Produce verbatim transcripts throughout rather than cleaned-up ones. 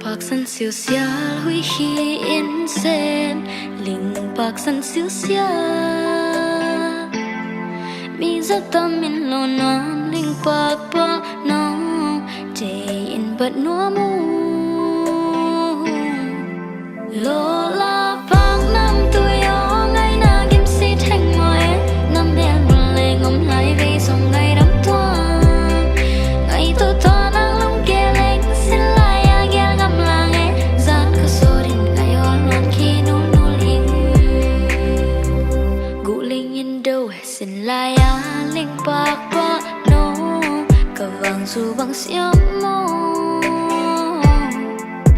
Paksan siusial huih hi in sen, ling paksan siusial. Mi zat tam in lo nuam ling pakpak no, te in bat nuam uh. Lawla pak nam tui aw, ngaina gim si theng maw e. Na mel mul leng om lai vei zong ngaidam tuan. Ngaihtuah tuan ang lungke leng sin lai a gel ngam lang e. Zan ka sawt in ngaih aw, luan khi nulnul ing. Guh ling in do e, sin lai a ling pakpak no, ka vang zu bang siam maw.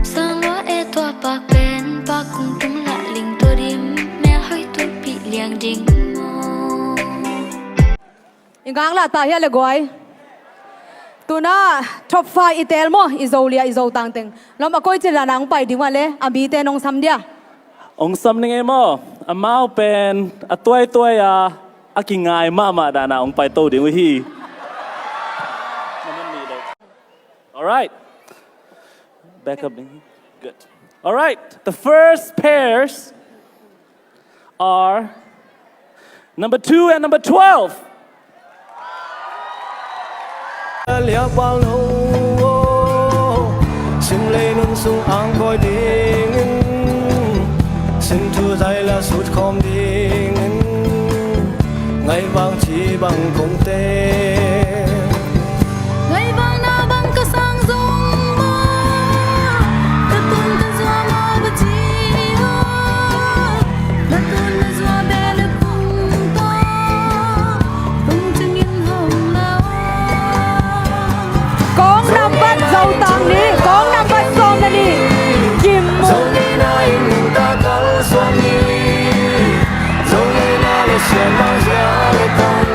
Sang lua e tua pak pen pak kung tung lah ling tua dim, mel hoih tuanpih liang ding maw. I ngak lah ta hia le guai. Tuna top five i tel maw, i Zolia i Zotang teng. Lom a koi cin lah na hong pai ding uh a le, a mite nong sam dia. Hong sam ning ei maw, amau pen a tuaituai a, a kingai mahmah dan a hong paito ding uh hi. Alright. Back up. Good. Alright. The first pairs are number two and number twelve. Liapal no, sim lei nun sung ang koi ding in, sin thu zai la sut khawm ding in, ngaih vang ci bang kong te. Ngaih vang na bang ka sang zong maw, ka tun ka zua maw ba ci aw. Na tun na zua bel le pung tawh, pung cingin hong la aw. Kong nambat Zotang nih, kong nambat sawm na nih. Kim mu. Zong ngeina in nungta kalsuan ni, zong ngeina le sian mang zia le tong,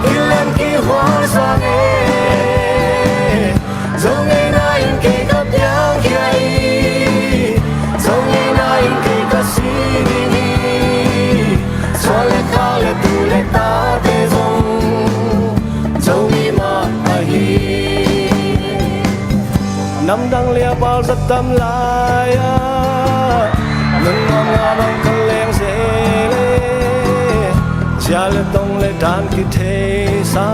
kilem kihual sang e. Zong ngeina in kei ka piang khia hi, zong ngeina in kei ka si ding hi. Suan le khak le tu le tate zong Zomi mah ahi. Namdang liapal zat tam lai-ah, nunnuam nga bang ka leng zel e. Zia le tong le dan kitheisa,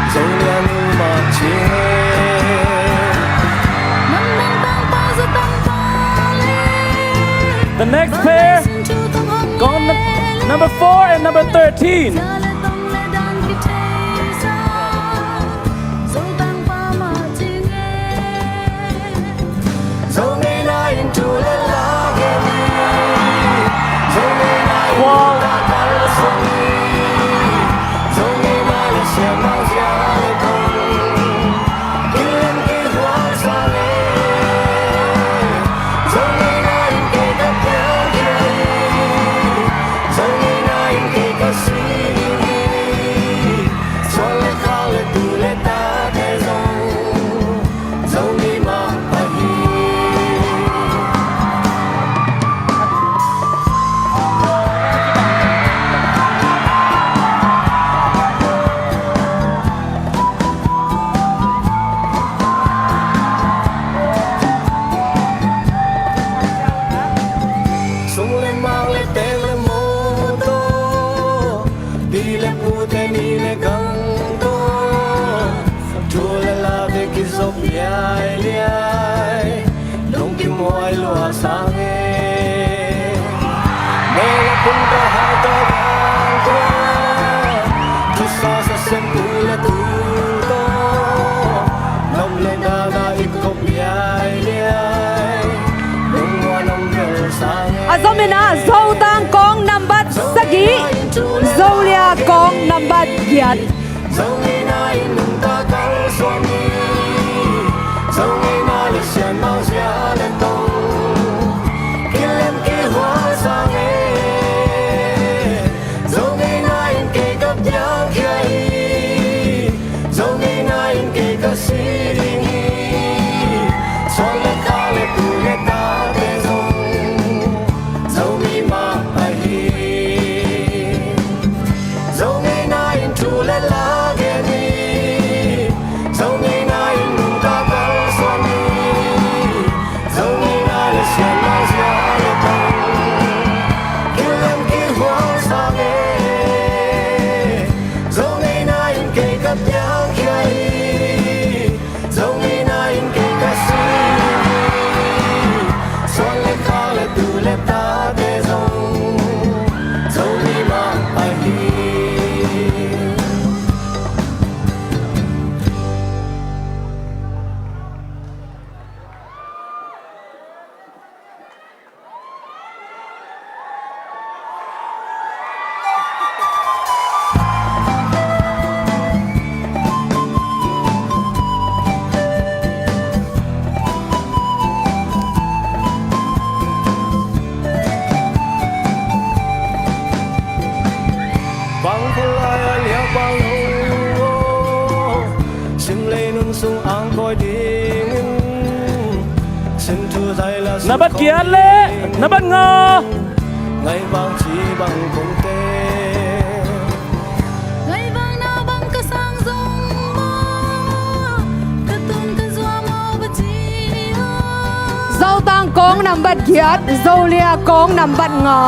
Zolia nu mah cing e. The next pair, gone num-, number four and number thirteen. Sung le mang le teng le mawtaw, pi le pute ni le gang tawh, thu le la te kizop liailiai, lungkim huai lua sang e. Mel a pum ka hai tawh bang tua, thusa sa sem tu le tu tawh, nom le dana i kop liailiai. A zom in ah, Zotang kong nambat sagih, Zolia kong nambat giat. Zo ngeina in kei ka piang khia hi, zo ngeina in kei ka si ding hi. Suan le khak le tu le tate zong Zomi mah ahi. Zo ngeina in thu le la gen hi, zo ngeina in nungta kalsuan hi. Piangkhia hi, Zo ngeina in kei ka si hi. Suan le khak le tu le tate zong Zomi mah ahi. Bang kholai a liak bang lo, sim lei nun sung angkawi dingin sin thu zai la. Na bat kiat le na bat nga. Ngai bang ci bang kong te. Ngai bang na bang ka sang zong maw, ka tun ka zuam aw ba ci aw. Zotang kong nambat giat, Zolia kong nambat nga.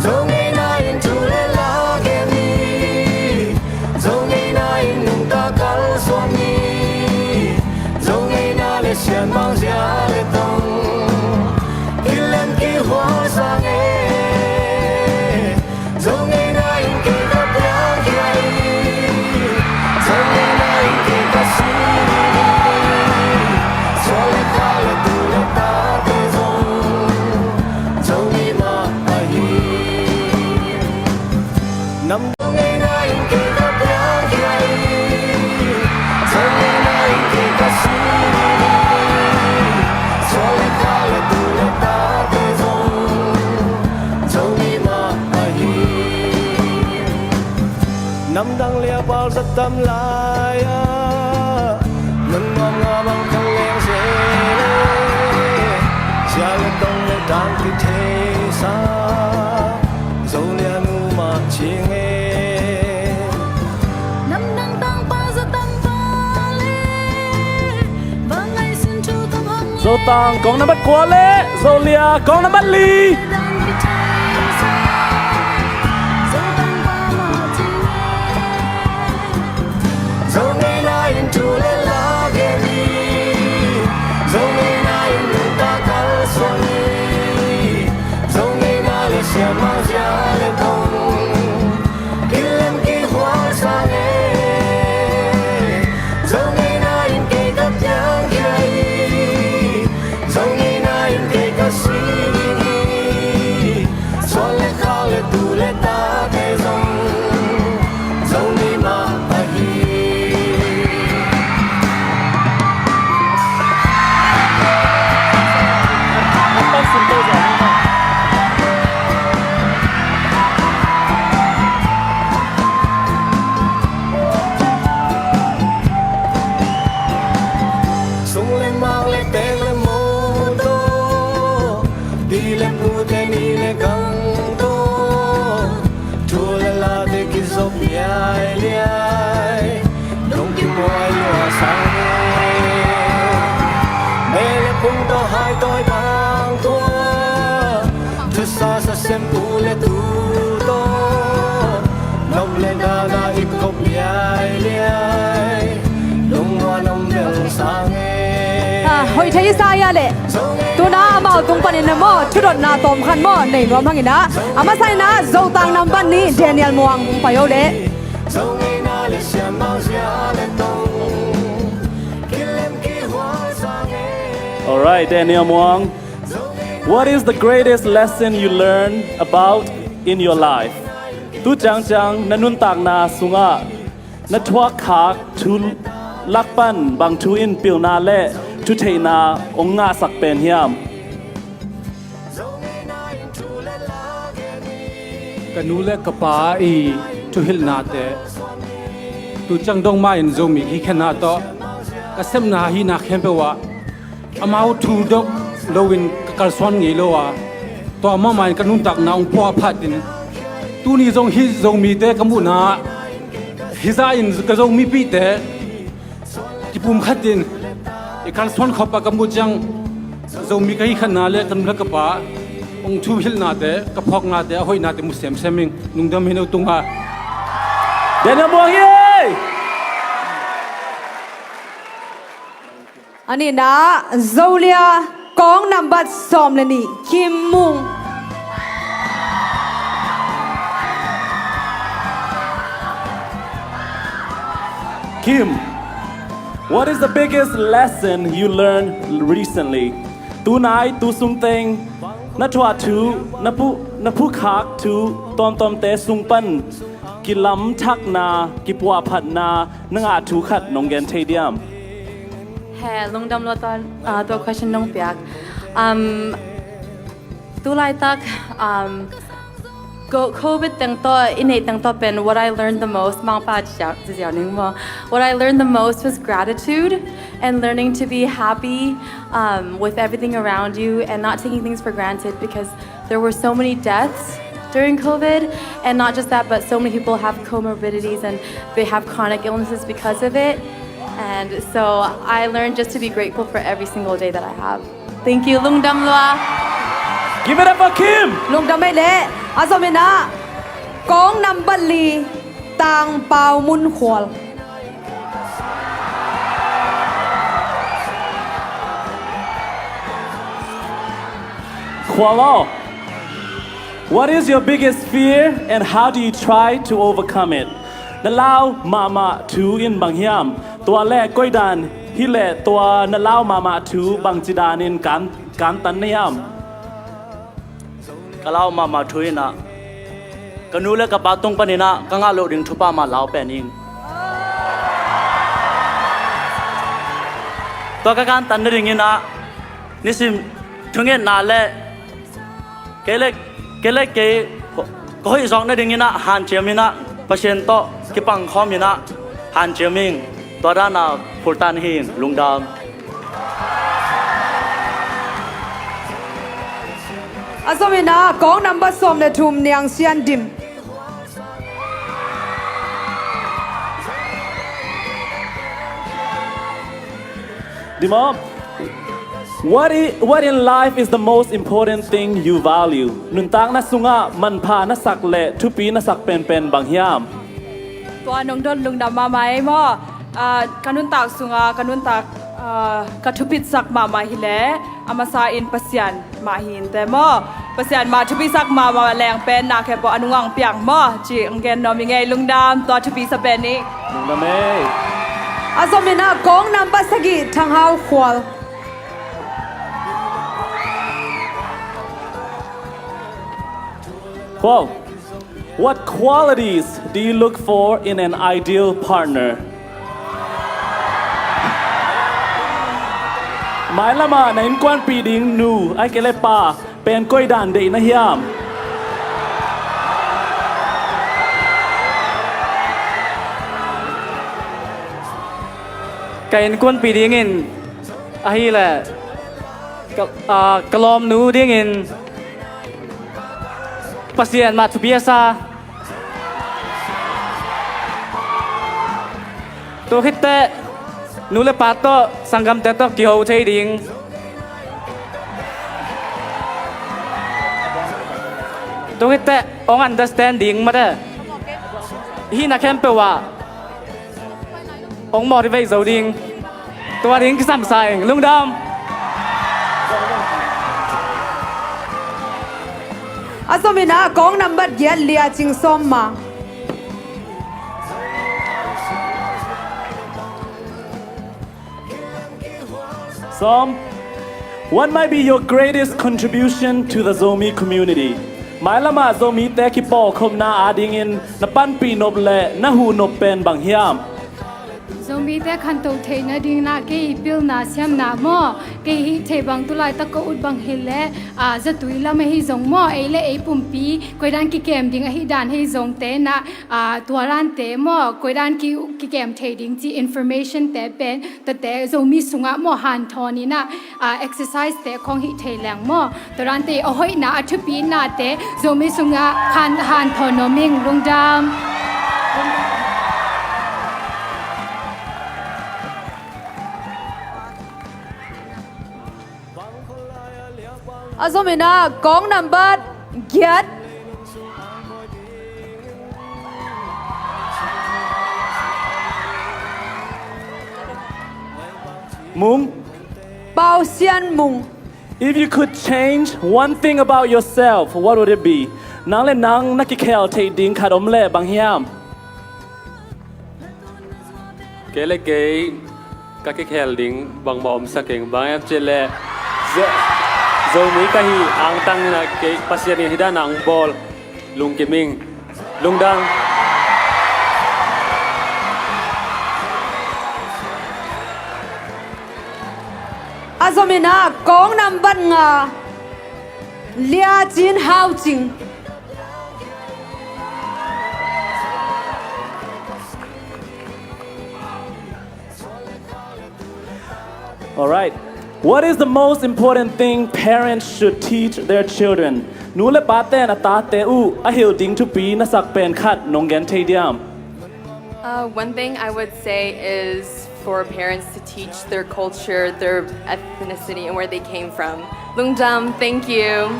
Zo ngeina in thu le la gen hi. Zo ngeina in nungta kalsuan hi. Zo ngeina le sianmang zia le tong, kilem kihua sang e. Zo ngeina in kei ka piangkhia hi. Zo ngeina in kei ka si hi. Suan le khak le tu le tate zong Zomi mah ahi. Nam ngeina in kei ka piangkhia hi. Zo ngeina in kei ka si hi. Suan le khak le tu le tate zong Zomi mah ahi. Namdang liapal zat tam lai-ah, nun nuam nga bang kan leng se le, sia le tong le dan kithei sa, Zolia nu mah ci nge. Namdang tangpa zat tam pa le, bang ngai sin thu tam hang. Zotang kong nambat kua le Zolia kong nambat li. Zo ngeina in thu le la gen hi. Zo ngeina in nungta kalsuan hi. Zo ngeina le sianmang zia le tong, kilem kihua sang e. Zo ngeina in kei ka piangkhia hi. Zo ngeina in kei ka si hi. Suan le khak le tu le tate zong Zomi mah ahi. Sung le mang le pek le mo tawh, pi le pute ni le gang tawh, thu le late kizop liailiai, lungkim huai lua sang e. Me le phung tawh hai tawi bang tua, thusa sa sem u le tu tawh, nop le dana i kop liailiai, lungmuan om bel sang e. Ah, hoih thei sa ia leh. Tuna amau tung panin na maw, thudotna tawm khat maw nei nuam hangin ah, a masa in ah Zotang nambat nih Daniel Muang hong pai o leh. Alright, Daniel Muang, what is the greatest lesson you learn about in your life? Tu ciangciang na nuntakna sungah na thuakkhak thu lak pan bang thu in pilna le thutheihna hong ngahsak pen hiam? Ka nu le ka pa i thuhilhnate tu ciang dong mah in Zomi kikhenna tawh ka sepna hihna khempeuh ah amau thu dok loin ka kalsuan ngei lo a, tua mahmah in ka nuntakna hong puah phat in tuni zong hih Zomite ka muhna ah hizah in ka Zomipihte kipumkhat in i kalsuan khop a ka muh ciang Zomi ka hihkhatna le ka nu le ka pa Kong thuhilhnate, ka phawknate, a hoihnate mu semsem ing. Lungdam hi, no tungah. Daniel Muang hi! A nihna, Zolia, kawng nambat sawm le nih, Kim Mung. Kim, what is the biggest lesson you learned recently? Tunai, tu sungteng, na thuah thu, na phu, na phukhak thu, tawmtawmte sung pan, kilamthakna, kipuahphatna, na ngah thu khat nong gen thei diam? He, lungdam lua tua, ah, tua question nong piak. Um, tu laitak, um, ko-, covid teng tawh, i neih teng tawh pen, what I learned the most, mangpa ziau, ziau ning maw. What I learned the most was gratitude and learning to be happy, um, with everything around you and not taking things for granted, because there were so many deaths during covid, and not just that, but so many people have comorbidities and they have chronic illnesses because of it. And so I learned just to be grateful for every single day that I have. Thank you, lungdam lua. Give it up for Kim! Lungdam ei le, a zomin ah, kawng nambat li, Tang Pau Mun Khual. Khual aw, what is your biggest fear and how do you try to overcome it? Na lau mahmah thu in bang hiam? Tua le koidan hi le tua na lau mahmah thu bangci danin kan, kantan na hiam? Ka lau mahmah thu in ah, ka nu le ka pa tung panin ah ka ngah loh ding thupha mah lau pen ing. Tua ka kantan nadingin ah, nisim thungetna le kei le, kei le kei ka hoih zawk nadingin ah hanciam in ah, Pasian tawh kipangkhawm in ah hanciam ing. Tua dan ah phurtan hi ing, lungdam. A zomin ah, kawng nambat sawm le thum, Niang Sian Dim. Dim aw, what i-, what in life is the most important thing you value? Nuntakna sungah manpha na sak le thupi na sak penpen bang hiam? Tua nong dot lungdam mahmah ei maw. Ah, ka nuntak sungah, ka nuntak, ah, ka thupitsak mahmah hi le, a masa in Pasian mah hi inteh maw. Pasian mah thupisak mahmah leng pen na khempeuh a nungah piang maw, ci hong gen nuam ing ei, lungdam, tua thupisa pen ih. Lungdam ei. A zomin ah, kawng nambat sagih, Thang Hau Khual. Khual. What qualities do you look for in an ideal partner? Mailam ah na innkuanpih ding nu, ahih kei leh pa pen koi dan deih na hiam? Ka innkuanpih dingin ahih leh ka, aa, ka lawmnu dingin Pasian mah thupi a sa. Tua khit teh nu le pa tawh sanggamte tawh kiho thei ding. Tua khit teh hong understand ding mah teh. Hih na khempeuh ah hong motivate zo ding. Tua ding kisam sa ing. Lungdam. A zomin ah, kawng nambat giat, Lia Cing Sawm Ma. Sawm, what might be your greatest contribution to the Zomi community? Mailam ah Zomite kipawlkhopna adingin na panpih nop le na huh nop pen bang hiam? Zomite khanto theih nading ah kei pilna siamna maw, kei hih theih bang tulaitak ka ut bang hi leh, aa, zatui lam ahi zong maw, ei le ei pumpi koidan kikem ding ahih dan hi zongte na, aa, tua dante maw, koidan ki, kikem thei ding ci information te pen, tate Zomi sungah maw hanthawn in ah, aa, exercise te khong hih thei leng maw, tua dante a hoihna a thupinate Zomi sungah han, hanthawn nuam ing. Lungdam. A A zom in ah kong nambat giat. Mung. Pau Sian Mung. If you could change one thing about yourself, what would it be? Nang le nang na kikhel theih ding khat om leh bang hiam? Kei le kei ka kikhel ding bangmah om sa keng, bang hiam cih leh Zo-, Zomi ka hi angtang in ah kei Pasian in hih dan a hong bawl. Lungkim ing. Lungdam. A zom in ah kong nambat nga, Lia Cin Hau Cing. Alright. What is the most important thing parents should teach their children? Nu le pate in a tate uh a hilh ding thupi na sak pen khat nong gen thei diam? Uh, one thing I would say is for parents to teach their culture, their ethnicity, and where they came from. Lungdam, thank you.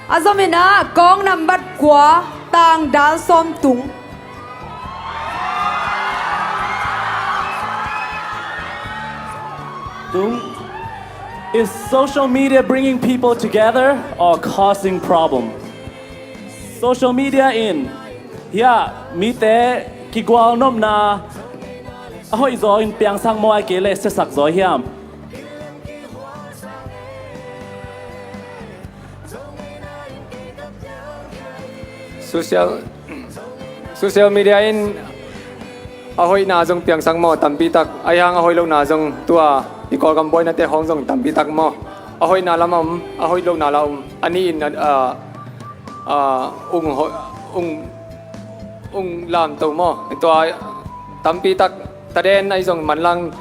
A zom in ah kong nambat kua, Tang Dal Sawm Tung. Tung, is social media bringing people together or causing problem? Social media in hiah mite kigualnopna a hoih zaw in piangsak maw, ahih kei leh siasak zaw hiam? Social, social media in a hoihna zong piangsak maw, tampi tak. Ahi hang a hoih lohna zong tua i Kawlgam buainate hong zong tampi tak maw. A hoihna lam a om, a hoih lohna lam a om. A nih in a, a, a, ung hoih, ung, ung lamto maw. Tua tampi tak taden ahi zong manlang,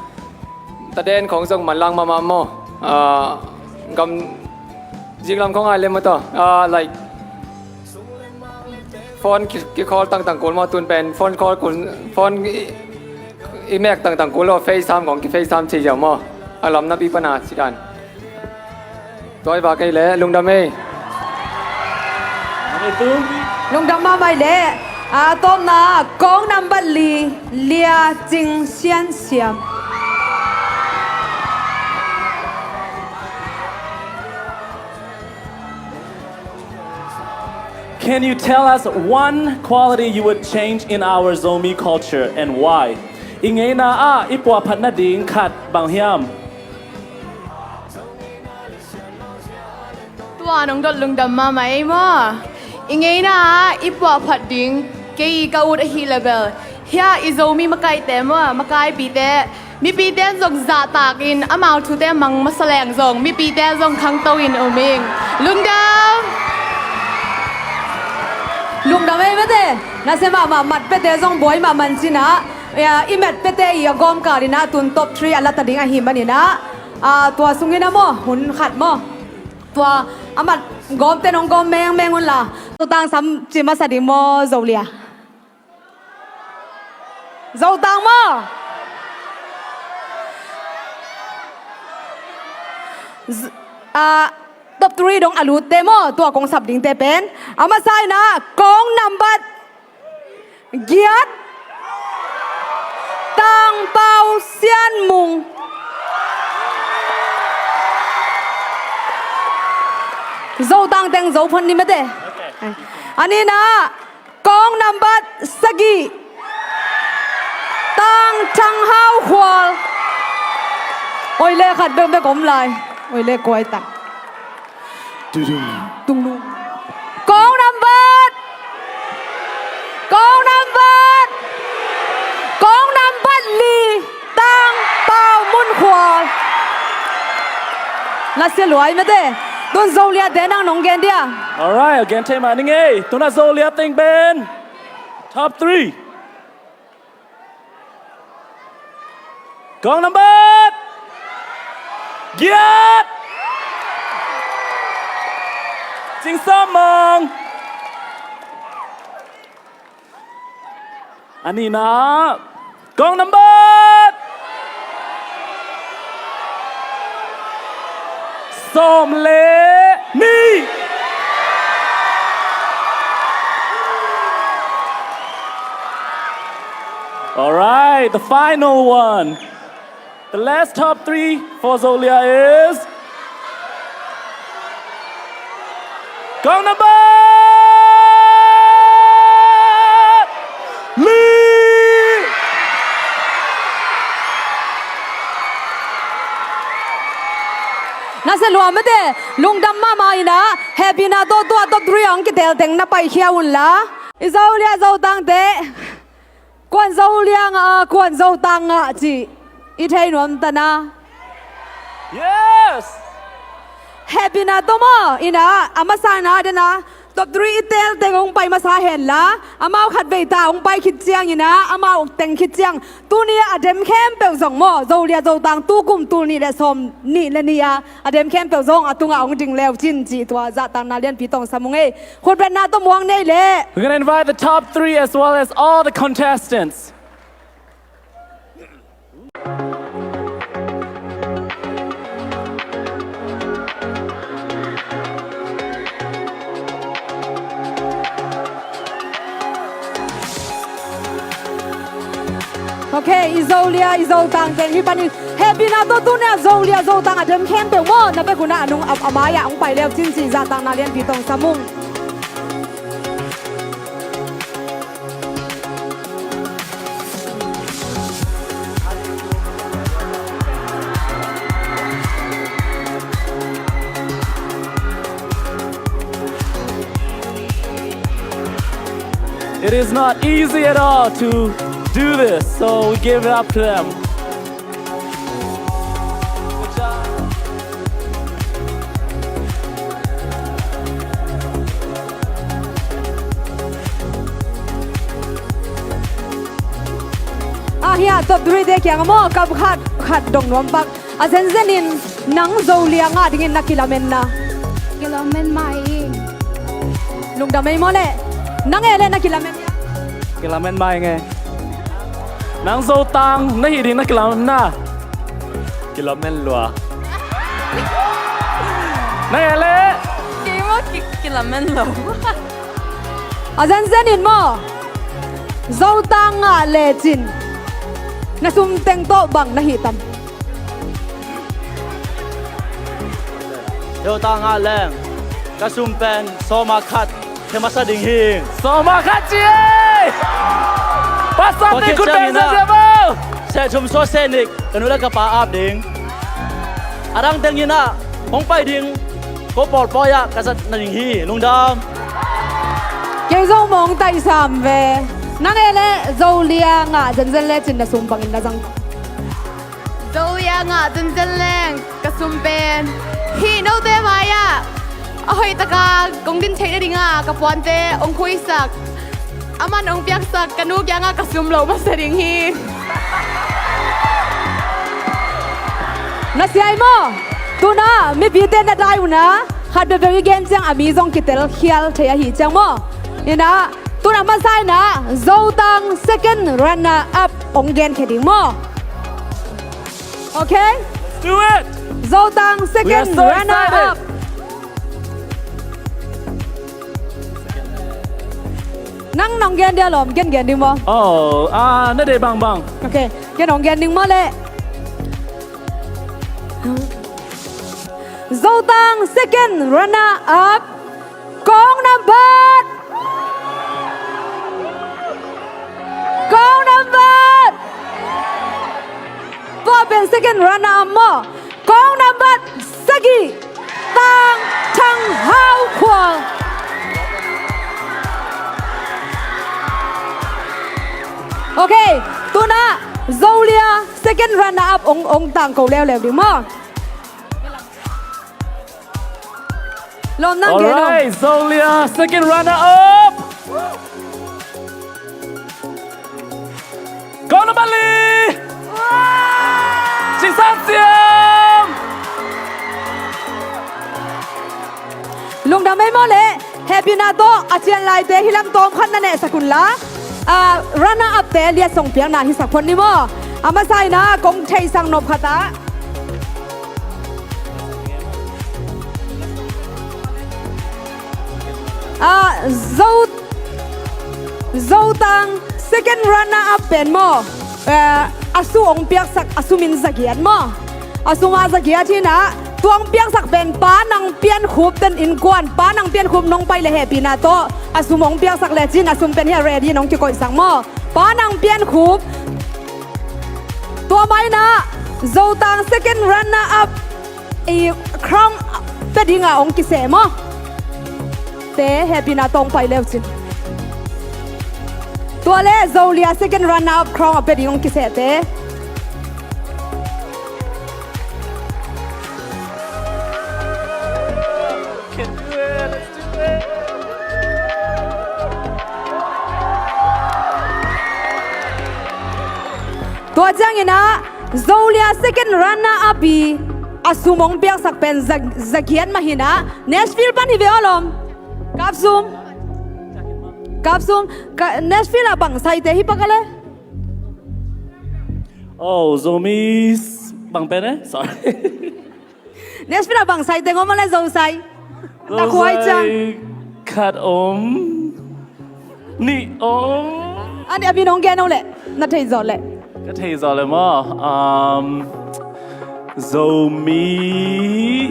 taden khong zong manlang mahmah maw. Ah, gam ziklam khong ai lem maw tawh. Ah, like, phone ki, ki call tangtang kul maw, tun pen phone call kul, phone i, i mek tangtang kul lo, FaceTime khong ki FaceTime ci ziau maw. A lam napi pana ci dan. Tua i vak ei leh lungdam ei. Lungdam mahmah ei leh. A tawpna kong nambat li, Lia Cing Sian Siam. Can you tell us one quality you would change in our Zomi culture and why? I ngeina ah i puahphat nading khat bang hiam? Tua nong dot lungdam mahmah ei maw. I ngeina ah i puahphat ding kei i ka ut ahih leh bel, hiah i Zomi makaite maw, makaipite, mipite in zong zahtak in amau thute mang masa leng zong mipite zong khangto in um ing. Lungdam. Lungdam ei mate. Nasia mahmah, mat piate zong buai mahmah in cin ah, i mat piate i a gawm kal in ah tun top three a la ta ding ahih manin ah, ah, tua sungin ah maw, hun khat maw, tua a mat gawmte nong gawm mengmeng un la. Zotang sam ci masa ding maw, Zolia? Zotang maw? Z-, ah, top three dong a lutte maw, tua kong sap dingte pen. A masa in ah kong nambat giat, Tang Pau Sian Mung. Zotang teng zo phot ni mate. A nihna, kong nambat sagih, Tang Thang Hau Khual. Oi le khat bekbek om lai. Oi le kuai tak. Tung tung. Kong nambat. Kong nambat. Kong nambat li, Tang Pau Mun Khual. Nasia luai mate. Tun Zolia te nang nong gen dia. Alright, a gen thei mah ning ei. Tun a Zolia teng pen top three. Kong nambat giat, Cing Sawm Mong. A nihna, kong nambat Sawm le nih. All right, the final one. The last top three for Zolia is Kong Nambat Li. Na sia lua mate, lungdam mahmah ina, hehpihna tawh tua top three ah hong kitel teng na paikhia unla. I Zolia Zotangte, kuan Zolia ngah a, kuan Zotang ngah cih i thei nuam ta na. Yes! Hehpihna tawh maw, ina, a masa ina dena, top three i tel teng hong pai masa henla, amau khatvei ta hong pai khit ciang ina, amau teng khit ciang, tuni a dem khempeuh zong maw, Zolia Zotang tukum tul nih le sawm nih le nih a, a dem khempeuh zong a tungah hong ding leu cin cih tua zahtakna lianpi tong sam ung ei. Khutbetna tawh muang nei leh. We're gonna invite the top three as well as all the contestants. Ok, i Zolia, i Zotang teng hih panin hehpihna tawh tuni a Zolia Zotang a dem khempeuh maw, na bek un a nung a, a mai-ah hong pai leu cin cih zahtakna lianpi tong sam ung. It is not easy at all to do this, so we give it up to them. Ah, hiah top three te kiangah maw, kam khat khat dong nuam pak. A zenzen in nang Zolia ngah dingin na kilamen na? Kilamen mah ing. Lungdam ei maw leh. Nang e leh na kilamen hia? Kilamen mah ing e. Nang Zotang na hih ding na kilamen na? Kilamen lua. Nang e leh? Kei maw ki, kilamen lo. A zenzen in maw, Zotang ngah lecin na sum teng tawh bang na hih tam? Zotang ngah leng ka sum pen sawm ah khat khia masa ding hi. Sawm ah khat ci ei! Pasal tua khit ciangin ah, seh thum sawt seh nih ka nu le ka pa ap ding. A dang teng in ah hong pai ding, ko pawl pawi ah ka zat nading hi. Lungdam. Kei zong mawng taisam ve. Nang e leh Zolia ngah zenzen lecin na sum bangin na zang? Zolia ngah zenzen leng ka sum pen hih note mai-ah a hoihtaka kong din theih nadinga ka puante hong khuisak, a man hong piaksak ka nu kiangah ka sum loh masa ding hi. Na siai maw? Tuna mipite na dai una, khat peuhpeuh i gen ciang a mi zong kitel khial thei ahi ciang maw? Ina, tuna masa ina Zotang second runner up hong genkhia ding maw? Okay? Do it! Zotang second runner up. Nang nong gen dia lawm, ken gen ding maw? Oh, ah, na deih bangbang. Okay, ken hong gen ding maw leh. Zotang second runner up, Kong Nambat. Kong Nambat. Tua pen second runner up maw. Kong Nambat sagih, Tang Thang Hau Khual. Okay, tuna Zolia second runner up hong, hong tangko leuleu ding maw? Lawm nang gen. Alright, Zolia second runner up. Kong Nambat Li. Cing San Siam. Lungdam ei maw leh. Hehpihna tawh a cian laite hih lam tawm khat na nehsak unla, ah, runner up te liatsong piakna hisak phot ni maw? A masa ina kong theihsak nop khat ah Ah, Zo, Zotang second runner up pen maw, eh, a sum hong piaksak, a sum in zagiat maw. A sum a zagiat hi-in ah, tua hong piaksak pen Pa Nang Pian Khup ten innkuan, Pa Nang Pian Khup nong pai leh hehpihna tawh a sum hong piaksak lecin, a sum pen hi-a ready in hong kikoihsak maw. Pa Nang Pian Khup. Tua mah in ah, Zotang second runner up i crown pia ding a hong kiseh maw. Te hehpihna tawh hong pai le uh cin. Tua leh Zolia second runner up crown a pia ding hong kisehte. Tua ciangin ah, Zolia second runner up i a sum hong piaksak pen za, zagiat mah hi-in ah, Nashville pan hi ve aw lawm. Kap sum. Kap sum. Ka, Nashville ah bang saite hi pak a le? Oh, Zomi s-, bang pen eh? Sorry. Nashville ah bang saite ngom a le, Zo sai. Takhuai ciang. Zo sai khat om. Nih om. Ani a min hong gen o leh. Na thei zawh leh. Ka thei zawh leh maw. Um, Zomi.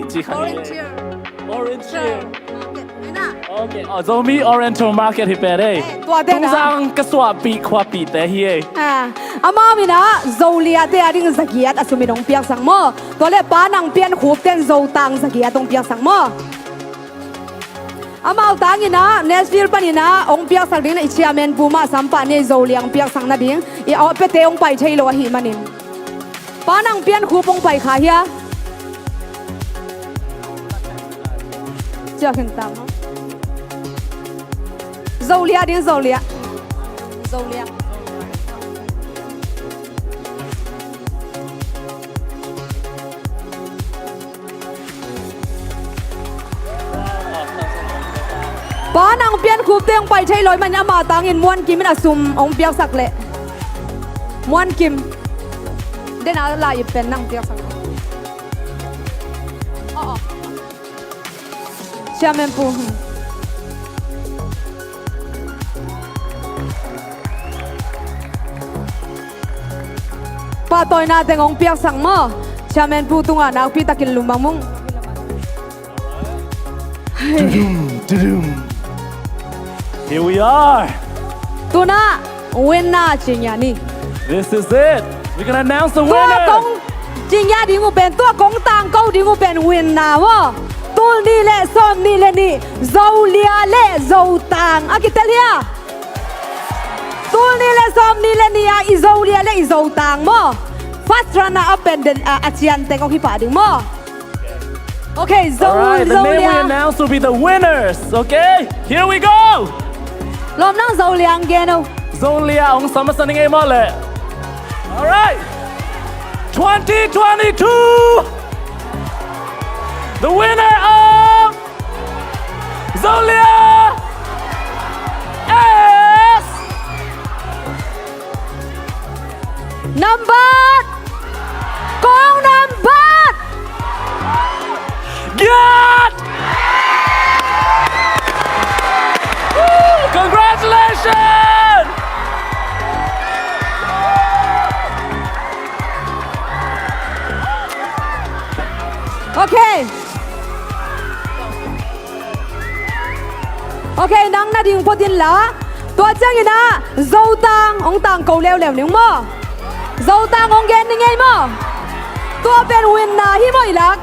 Ci khat. Orange Hill. Orange Hill. Market. Ina. Okay. Oh, Zomi Oriental Market hi pen eh. Eh, tua te na. Tungzang ka suahpih khuapihte hi eh. Ah, amau in ah Zolia te a ding zagiat a sum in hong piaksak maw. Tua leh Pa Nang Pian Khup ten Zotang zagiat hong piaksak maw. Amau tangin ah, Nashville panin ah hong piaksak ding na i chairman pu mah sam pah ni, Zolia hong piaksak nading. I awh pete hong pai thei lo ahih manin. Pa Nang Pian Khup hong pai kha hia. Cia khen tam. Zolia ding, Zolia. Zolia. Pa Nang Pian Khup te hong pai thei lo ahih manin ama tangin Muan Kim in a sum hong piaksak leh. Muan Kim. Den a lai pen nang piaksak. Oh, oh. Chairman pu. Pahtawina teng hong piaksak maw. Chairman pu tungah nakpi takin lum bang mung. Tudum, tudum. Here we are. Tu-in ah winner ci ngiat ni. This is it. We're gonna announce the winner. Tua kong ci ngiat ding uh pen, tua kong tangko ding uh pen winner maw. Tul nih le sawm nih le nih, Zolia le Zotang. A kitel hia? Tul nih le sawm nih le nih a i Zolia le i Zotang maw. First runner up pen den, a, a cian teng hong hi pah ding maw. Okay, Zo, Zolia. All right, the name we announce will be the winners, okay? Here we go! Lawm nang Zolia hong gen o. Zolia hong sam a sa ning ei maw leh. All right. Twenty twenty-two, the winner of Zolia is Nambat! Kong Nambat! Giat! Woo! Congratulations! Okay. Okay, nang na ding phot inla. Tua ciangin ah Zotang hong tangko leuleu ning maw. Zotang hong gen ning ei maw. Tua pen winner hi maw i lak.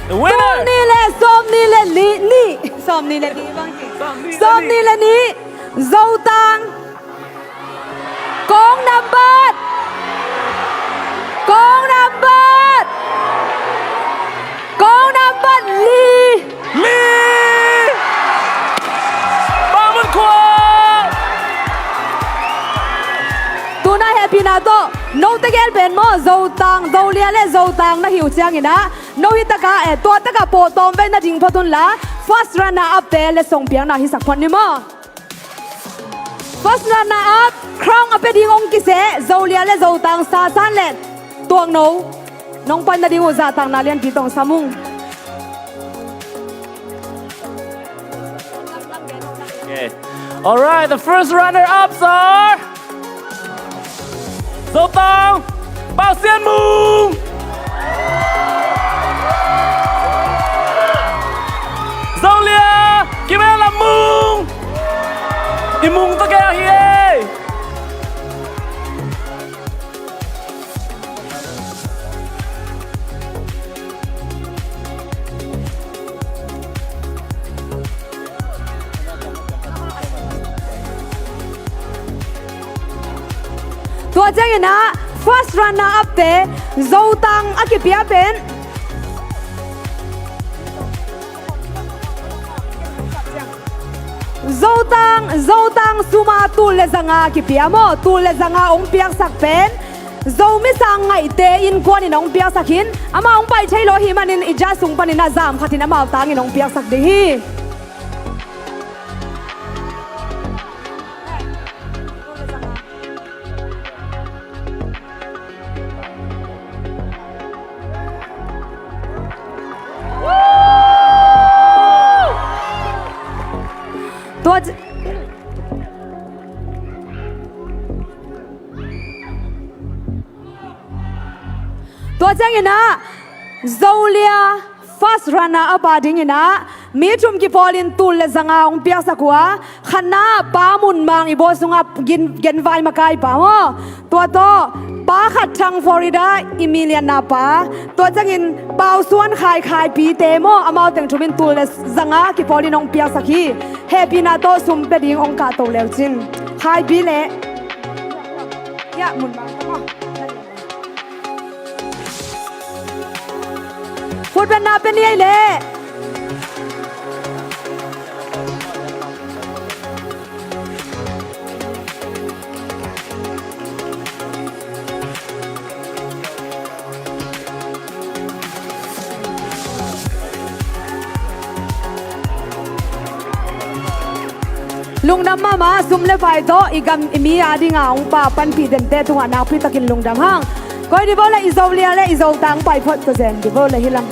The winner. Tul nih le sawm nih le nih, nih. Sawm nih le nih bang ci. Sawm nih le nih. Zotang. Kong nambat. Kong nambat. Kong nambat li. Li. Bang mun khua. Tu-in ah hehpihna tawh note gel pen maw, Zotang, Zolia le Zotang na hi uh ciangin ah, no hi takah, eh, tua takah pawh tawm vei na ding phot unla, first runner up te letsong piakna hisak phot ni maw. First runner up, crown a pia ding hong kiseh Zolia le Zotang, Sasan le Tuakno, nong pan nading uh zahtakna lianpi tawh sam ung. Alright, the first runner-ups are Zotang, Pau Sian Mung. Zolia, Kim Lam Mung. I Mung tawh kei ahi e. Tua ciangin ah first runner-up te Zotang a kipia pen Zotang, Zotang sum a tul le zanga kipia maw, tul le zanga hong piaksak pen Zomi Sang Ngaihte Innkuan in hong piaksak hi. Amah hong pai thei lo ahih manin i judge sung panin ah zam khatin amau tangin hong piaksak ding hi. Tua ci-, tua ciangin ah Zolia first runner-up a dingin ah mi thum kipawlin tul le zanga hong piaksak uh a, khatna Pa Mun Mang, i bawl sungah gen, genvai makaipa maw. Tua tawh Pa Khat Thang, Florida, i milianna pa. Tua ciangin Pau Suan Khai, Khaipi te maw, amau teng thumin tul le zanga kipawlin hong piaksak hi. Hehpihna tawh sum pia ding hong kahto leucin. Khaipi le. Ya, Mun Mang maw. Khutbetna pia ni ei leh. Lungdam mahmah, sum le pai tawh i gam i mi a dinga hong pa panpih dente tungah nakpi takin lungdam hang. Koi di bo le i Zolia le i Zotang pai phot ka zen di bo le hi lam.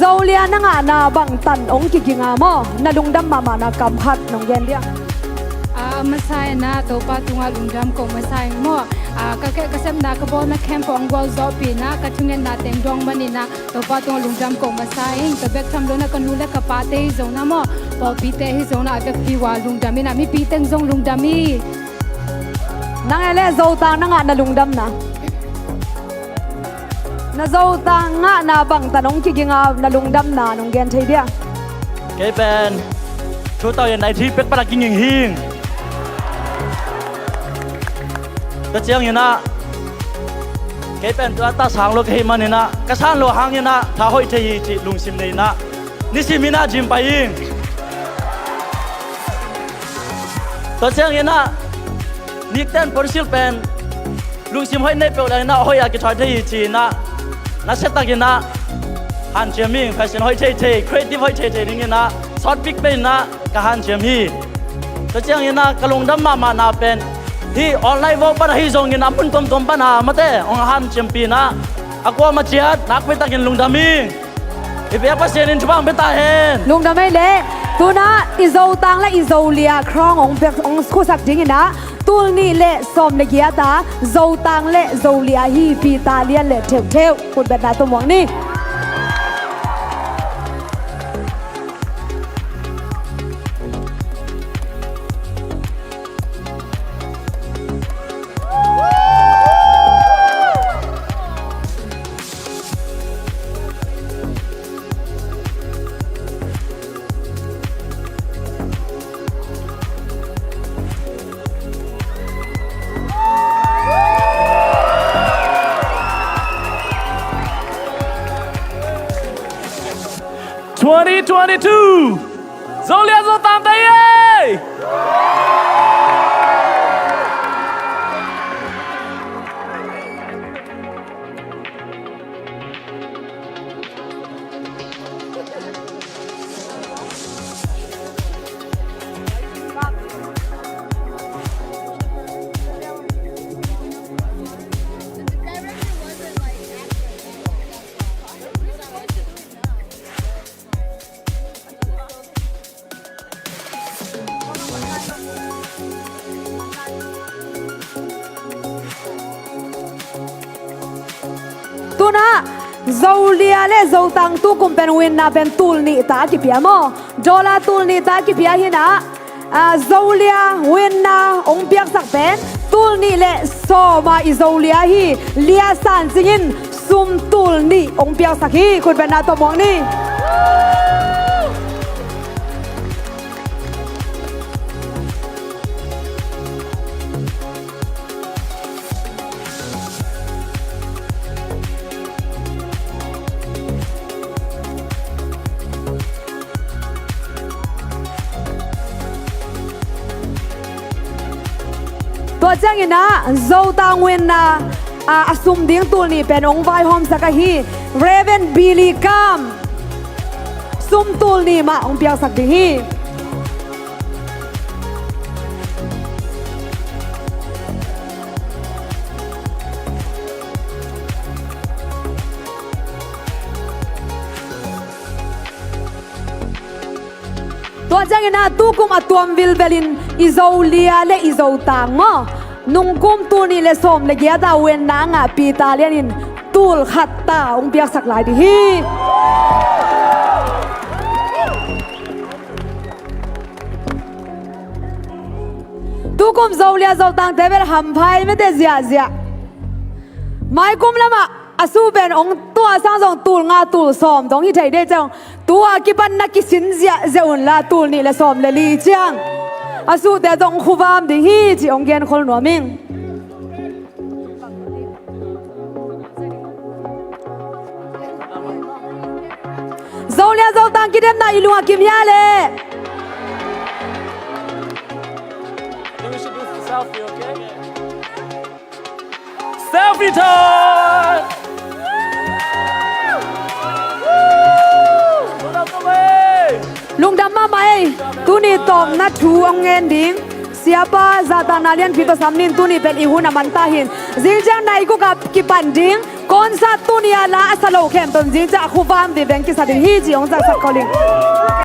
Zolia na ngahna bangtan hong kiginga maw, na lungdam mahmahna kam khat nong gen dia. A, masa in ah Topa tungah lungdam kong masa ing maw. A, ka, ka, ka sepna ka bawlna camp hong gualzawhpih in ah ka thungetna teng dong man in ah Topa tungah lungdam kong masa ing. Tua bek tham lo in ah ka nu le ka pate hi zong in ah maw, pawlpite hi zong in ah a vekpi uh a lungdam in ah mipi teng zong lungdam hi. Nang e le Zotang na ngahna lungdamna. Na Zotang ngahna bangtan hong kiginga na lungdamna nong gen thei dia. Kei pen two thousand nineteen pek pan a kinging hing. Ka ciangin ah kei pen tua ta sang lo ka hih manin ah ka san lo hangin ah tha hoih thei hi cih lungsim nei in ah nisim in ah gym pai ing. Tua ciangin ah nikten ponsil pen lungsim hoih nei peuh le in ah hoih a kithawi thei hi ci in ah nasia takin ah hanciam ing. Fashion hoih thei thei, creative hoih thei thei dingin ah sawt pik pen in ah ka hanciam hi. Tua ciangin ah ka lungdam mahmahna pen hih online vawk pan ahi zongin a mun tuamtuam pan a mate hong hanciampih in ah a kuamah ciat nakpi takin lungdam ing. I biak Pasian in thupha hong pia ta hen. Lungdam ei leh. Tu in ah i Zotang le i Zolia crown hong pek, hong khusak dingin ah tul nih le sawm le giat a Zotang le Zolia hi pi ta lian le theuhtheuh khutbetna tawh muang ni. Twenty twenty-two Zolia Zotang te ei. Tuna Zolia le Zotang tukum pen winna pen tul nih ta a kipia maw? Dollar tul nih ta a kipia hi na, a, Zolia winna hong piaksak pen tul nih le sawm a i Zolia hi. Lia San Cing in sum tul nih hong piaksak hi. Khutbetna tawh muak ni. Tua ciangin ah Zotang winna, ah, a sum ding tul nih pen hong vaihawmsak ahi Reverend Billy Kam sum tul nih mah hong piaksak ding hi. Tua ciangin ah tukum a tuam vilvelin i Zolia le i Zotang maw, nungkum tul nih le sawm le giat a winna a ngah Peter Lian in tul khat ta hong piaksak lai ding hi. Tukum Zolia Zotangte bel hampha ei mete ziahziah. Maikum lamah a suh pen hong tua sang zong tul nga tul sawm dong hi thei dei ciang, tua kipan na kisin ziahziah unla tul nih le sawm le li ciang a suhte zong khuvam ding hi cih hong genkhol nuam ing. Zolia Zotang kidemna i lungah kim hia leh? Selfie time! Lungdam mahmah ei. Tuni tawpna thu hong ngen ding Siapa Zahtakna Lianpi tawh sam nin tuni pen i hun a man ta hin. Zing ciang nai guk a kipan ding concert tuni a la a sa lo khempeuh zing ciang a khuvam viveng kisa ding hi ci hong zaksak ko ling.